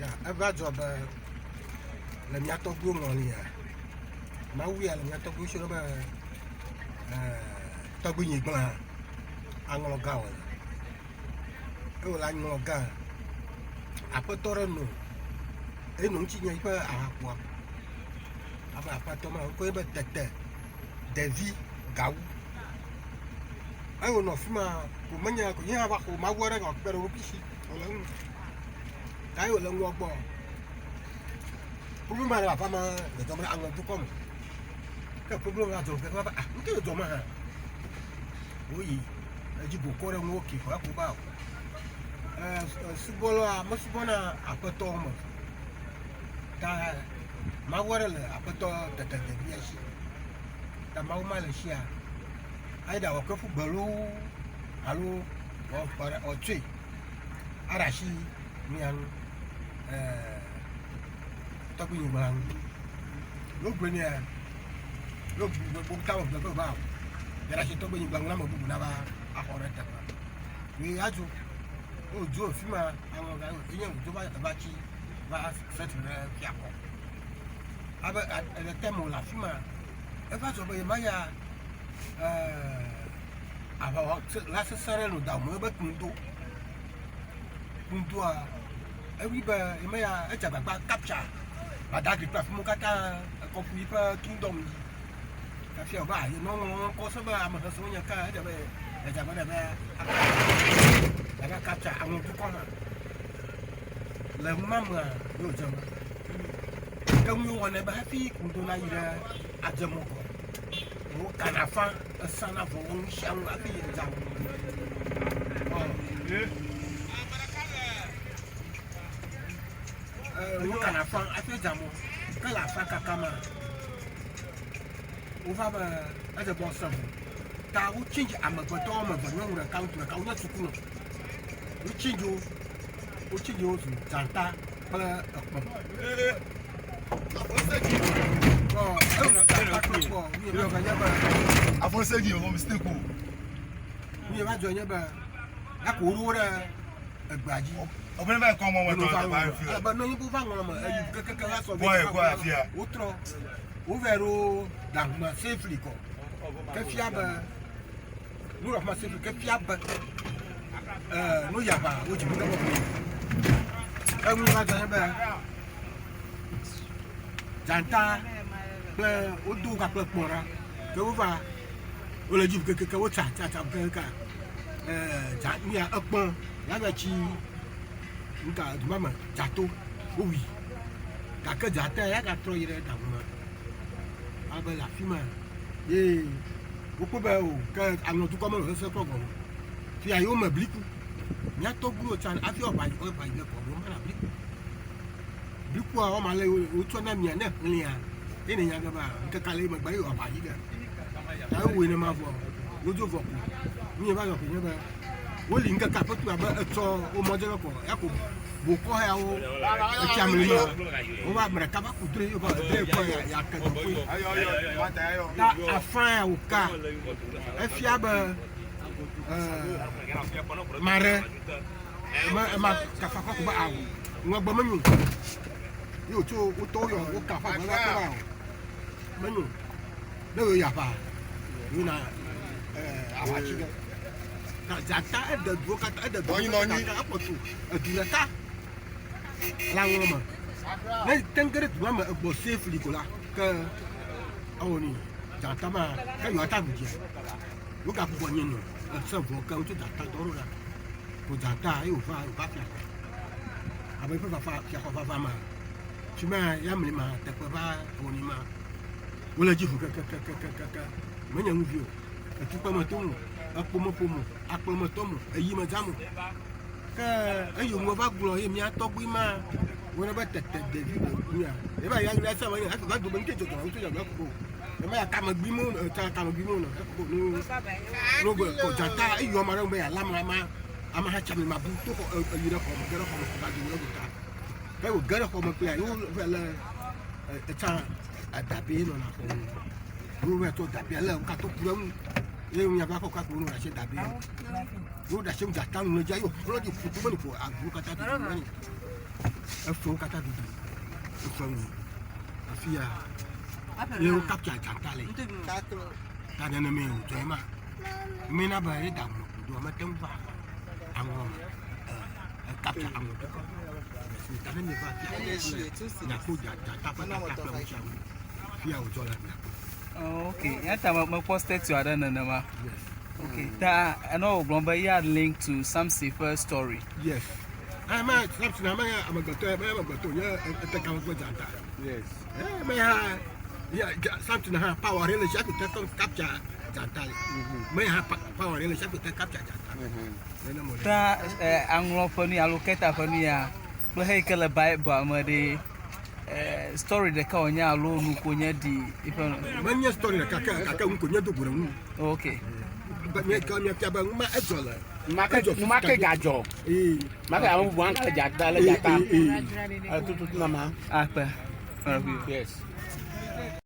Ya eva dzɔ be le mía tɔgbuiwo ŋɔlia, Mawu ya le mía tɔgbuiwo si be tɔgbuinyigba aŋlɔ gã wòle. Eye wòle aŋlɔ gã. Aƒetɔ ɖe nɔ eye nɔ ŋuti nye yiƒe ahakpoa. Abe aƒetɔ ma ŋkɔe be Tete Devi Gawu. Eye wònɔ afi ma ko menye ko ye hã va xɔ Mawu aɖe gakpe ɖe eɖokui si wòle eŋu. Ta ye wòle nua gbɔ. Problem aɖe le aƒea me dzɔdzɔm ɖe aŋɔ dukɔ me. Ke problem la dzɔ ke va be ah nu ke dzɔdzɔm hã. Woyi edzi bokɔ ɖe ŋu woke xɔ eƒo ba o. Esubɔla mesubɔna aƒetɔ me. Ta Mawu aɖe le aƒetɔ tete ɖevia si. Ta Mawu ma le sia. Ayi ɖe awɔ ke ƒu gbe loo alo wòatsɔe aɖe asi mia ŋu tɔgbuinyigba ŋu. Ne wogblɔe nɛa, ne wogblɔ ta wògblɔ be va o, yeaɖe asi tɔgbuinyigba ŋu na ame bubu nava axɔ ɖe eteƒe. Ye adzo. Ne wòdzo le fi ma, aŋɔ enye wòdzo va va tsi va settle ɖe fiaxɔ. Abe le time wòle afi ma, eva dzɔ be yemaya aʋawɔla sesẽ aɖe nɔ dawòme be kundo. Kundoa, ewui be yemeya edze agbagba capture Badagry kple afi mawo katã ekɔ ƒu yiƒe kingdom dzi. Efia wòbe ah yenɔ ŋlɔ ŋkɔ se be ame xexlẽ wonye ke edze be yedze agbagba ɖe be yeava capture aŋɔdukɔ hã. Le nu ma mea, ye wòdze eme. Ke nu yi wowɔnɛ be hafi kundo nayi ɖe adzemɔ kɔ. Wokana afã, esana vɔ wɔ nu sia nu hafi yedza mɔ. Wokana afã hafi edza mɔ. Ke le afã kaka ma, wova be edze be wosẽ ŋu. Ta wo change amegbetɔ woame eve, nyɔnu ɖeka, ŋutsu ɖeka, wonye sukunɔ. Wo change wo, wo change wo zu dzata kple ekpɔ. Afɔsegi wɔ mistake o. Nu yi va dzɔ nye be gake woɖo wo ɖe egbea dzi. Ɔbɛn va kɔ mɔ mɔ tɔ ba fi. Ebe nɔ nyi va ŋlɔ me eyi kekeke va sɔ. Bɔye kɔ afia. Wotrɔ wovɛ ɖo dahuma safely kɔ. Ke fia be nu ɖe afima safely ke fia be eh nu yaba wo dzi ɖe bɔbɔ. Enu va dzɔ nye be dzata kple wodo wo kpakple kpɔ ɖa ke wova wole dzi kekeke wotsa tsa tsa kekeke eh dza nuya ekpɔ ya va tsi nuka duma me dzato wowui gake dzata ya gatrɔ yi ɖe ɖaŋu me abe le afi ma ye wokpɔ be o ke aŋlɔ dukɔ me le sese kpɔ gɔme fia yewo me bliku mía tɔgbuiwo tsã hafi woava yi woava yi ɖe kɔ womana bliku blikua wɔma le wotsɔ na mia ne xlẽa ye ne nya ge ba ŋkeke ale megbe ye wòava yi ɖe ta ewɔe ne ma vɔ wodzo vɔ ko nu ye va zɔ ko nye be woli ŋkeke aƒetu abe etsɔ wo mɔdze ɖe kɔ ya ko bokɔ yawo etsi amli ma wova ame ɖeka va ku dre va dre kɔ ya ya ke dɔƒe ta afã ya wòka efia be ɛɛ mare eme ema kafa kɔ be awu ŋegbe menyo ye wòtso wotɔwo yɔ woka fa gbe va kɔ ba o menyo ne wòyi aʋa yina ɛɛ aʋatsi ge na dzata eɖe duwo katã eɖe duwo katã ekpɔtɔ edu ɖeka le aŋlɔ me ne te ge ɖe du ma me egbɔ safely ko la ke ewɔ ni dzata ma ke yewoate aɖu dzia wogagbugbɔ nye nɔ ese vɔ ke wotso dzata dɔ ɖo ɖa ko dzata ye wòva wòva fia xɔ abe eƒe fafa fia xɔ vava ma fi ma ya mli ma teƒe va wɔ ni ma wole dzi ʋu kekekekekeke menye nu vi o etukpe me tom o ekpo me ƒom o akplɔ me tɔm o eyi me zam o ke eyi ŋu va gblɔ ye mía tɔgbui ma wone be tete ɖevi ɖe ya eva ya ya sa menye hafi va do be ŋutsu dzɔdzɔ ŋutsu dzɔdzɔ ko ema ya kame gbi mo ta kame gbi mo no ko no no be ko dzata eyɔ ma ɖe be ya la ma ma ama ha tsami ma bu to xɔ eyi ɖe xɔ me ge ɖe xɔ me xɔ va do ɖe gota ke wo ge ɖe xɔ me kple yo va le etsa adabe nɔna xɔ me yo va to dabe le wo katã ku ɖe ŋu ye ŋu va kɔ kakpo no ɖe asi dabe yo ɖe asi dzata nu le dza yo xlɔ di ƒu to be ni ƒo agbo katã do mani. Efewo katã ɖuɖu. Efe ŋu. Afi ya ye wo capture dzata le. Ta nenemae wòdzɔ ema. Mena be ye da ŋɔ kudo mete ŋu va aŋɔ me. E capture aŋɔ dukɔ. Ta ne mi va fia miakpɔ dzata ƒe tata kple ŋutsiawo. Fia wòdzɔ le miakpɔ. Oh, ok. Ya ta mekpɔ statue aɖe nenema. Yes. Ok. Ta enɔ wògblɔ be ya link to Samson ƒe story. Yes. Ame Samson ame amegbetɔ ame amegbetɔ nye eteka ƒe dzata. Yes. Me hã ya Samson hã power ɖe le si hafi te capture dzata le. Me hã power ɖe le si hafi te capture dzata. Nenema wòle. Ta aŋlɔ ƒe nu ya alo keta ƒe nu ya kple xe yi ke le Bible me ɖe story ɖeka wònye alo nu ko nye ɖi eƒe nu. Menye story ɖeka ke gake nu ko nye do go ɖe ŋu. Ok. Be mía ke míafia be nu ma edzɔ le. Make Edzɔ make gadzɔ. Ee. Make ame bubu hã le dzata le dzata. Ee. Tututu nama. Akpe. Yes.